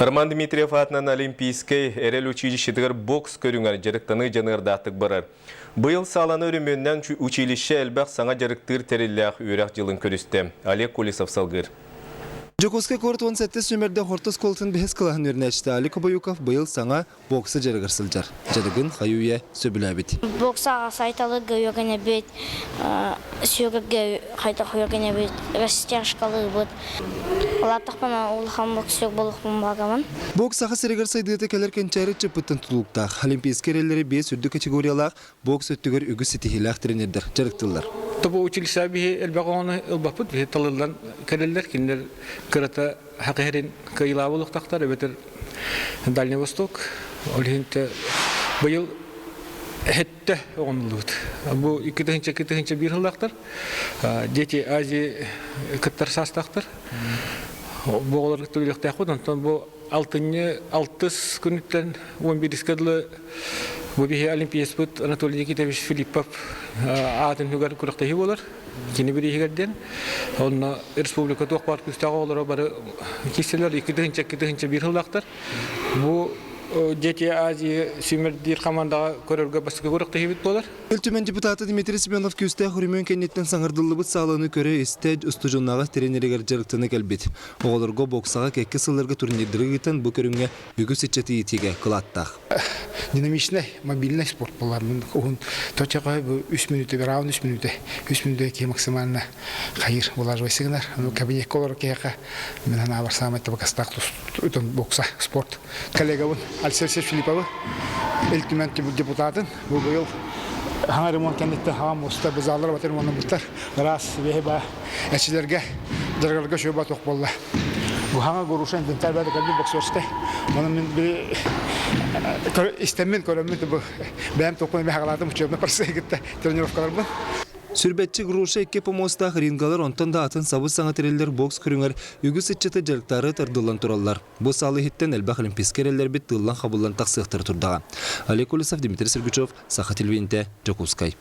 Роман Дмитриев аатынан Олимпийскай эрэл училищетыгар бокс көрүҥэр дьарыктаныы дьаныардаахтык барар. Быйыл сааланы өрөмүөннээн училище элбэх саҥа дьарыктыыр тэриллээх үөрэх дьылын көрүстэ. Олег Колесов салгыыр. Дьокуускай куорат 17 нүмердээх орто оскуолатын бэһис кылааһын үөрэнээччитэ Алик Обоюков быйыл саҥа бокса дьарыгар сылдьар. Дьарыгын хайы-үйэ сөбүлээбит. Боксаҕа сайталыырга үөрэнэбит, сүүрэргэ хайдах үөрэнэбит, растяжкалыыбыт. Улааттахпына улахан боксер буолуохпун баҕарабын. Бокс Саха сиригэр сайдыыта кэлэр кэнчээри ыччаппыттан тутулуктаах. Олимпийскай эрэллэри биэс үрдүк категориялаах бокс өттүгэр үгүс ситиһиилээх тренердэр дьарыктыыллар. Тобу училище биһи элбэх оҕону ылбаппыт, биһи талыллан кэлэллэр, кинилэр кырата хакы иһэрин кыайыылаабы олохтохтор эбэтэр Дальний Восток. Ол иһин быйыл эһэттэ оҕонуллубут. Бу 2000-2001 сыллаахтар. Дети Азии кыттар саастаахтар. Бу оҕолор кытта үлэлиэхтээхпит. Онтон бу алтынньы алтыс күнүттэн 11-ке дылы бу биһи олимпиецпыт Анатолий Никитович Филиппов аатын үгэр күрэхтэһии буолар. Кини бирииһигэр диэн. Онно республика туох баар күүстээх оҕолоро бары киирсэллэр 2000-2001 сыллаахтар. Бу Дети Азии сүүмэрдиир хамаандаҕа көрөргө бастакы күрэхтэһиибит буолар. Ил Түмэн депутата Дмитрий Семенов күүстээх өрөмүөн кэнниттэн саҥардыллыбыт сааланы көрө-истэ устудьуоннааҕы тренеригэр дьарыктана кэлбит. Оҕолорго боксаҕа кэккэ сылларга турнирдары ыытан бу көрүҥҥэ үгүс ыччаты иитиигэ кылааттаах. Динамичнай, мобильнай спорт буолар. Уһун точка бу 3 мүнүүтэ, раунд 3 мүнүүтэ, 3 мүнүүтэ киһи максимально хайыр улаживайсы гынар. Ну, кабинекка олорор киһиэхэ мин санаабар саамай табыгастаах бокса спорт. Коллегабын Алексей Филипповы, Ил Түмэн депутатын бу быйыл хаҥа ремонт кэнниттэн хаҥа муста бызаалар батыр ремонтнаммыттар. Ыраас веһи ба эчилерге дьарыгарга шөба туох буолла. Бу хаҥа груша инвентарь бары кэлбит боксерскай. Оны мин би истэммин көрөммүн бу бэйэм токкун эме хагалаатым учебный процесс кытта тренировкаларбын. Сүрбэтчи груша икки помостаах рингалар онтон да атын сабыс-саҥа тэриллэр бокс көрүҥэр үгүс ыччаты дьарыктаары тардыллан тураллар. Бу саал иһиттэн элбэх олимпийскай эрэллэрбит тыыллан-хабыллан тахсыахтара турдаҕа. Олег Колесов, Дмитрий Сергучев, Саха телевидениетэ, Дьокуускай.